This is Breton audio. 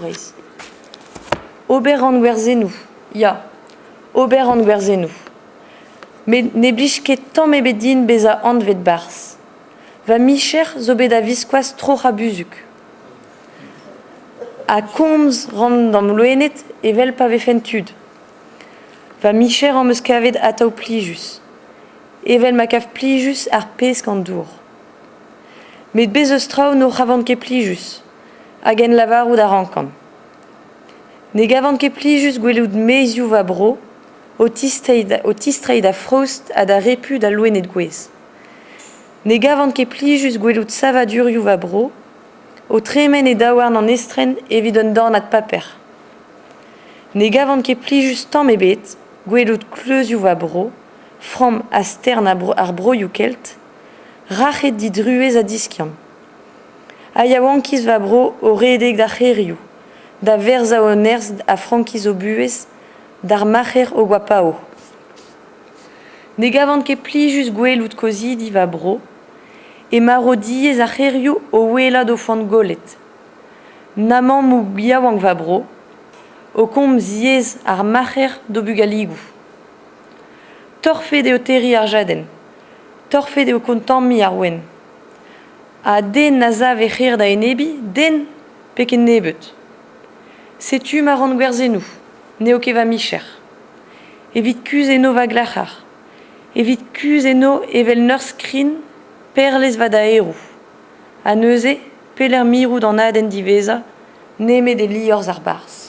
Breizh. Ober ran gwerzennoù, ya, ober ran gwerzennoù. Met ne blij ket tamm ebet din bezañ anvet barzh. Va micher zo bet a-viskoazh troc'hañ buzhug. Ha komz 'ran d'am loened evel pa vefen tud. Va micher am eus kavet atav plijus, evel ma kav plijus ar pesk an dour. Met bez' eus traoù n'o c'havan ket plijus, hag en lavarout a rankan. Ne gavan ket plijus gwelout maezioù va bro o tistreiñ da fraost ha da repu d'al loened gouez. Ne gavan ket plijus gwelout savadurioù va bro o tremen e daouarn an estren evit un dornad paper. Ne gavan ket plijus tamm ebet gwelout kleuzioù va bro, framm ha stern ar broioù kelt, rac'het didruez ha diskiant. Ha yaouankiz va bro o redek d'ar c'hêrioù, da verzañ o nerzh ha frankiz o buhez, d'ar marc'her o goapao. Ne gavan ket plijus gwelout kozhidi va bro, e marv diaes ar c'hêrioù o ouelañ d'o foan gollet. Na mammoù yaouank va bro, o komz yezh ar marc'her d'o bugaligoù. Torfed eo terriñ ar jadenn, torfed eo kontammiñ ar ouenn. Ha den na sav e c'her da enebiñ, den pe ken nebeut. Setu ma ran gwerzennoù, n'eo ket va micher. Evit kuzh eno va glac'har, evit kuzh eno evel n'ur skrin perlez va daeroù. Ha neuze, pelec'h mirout an adenn diwezhañ, nemet e liorzh ar barzh.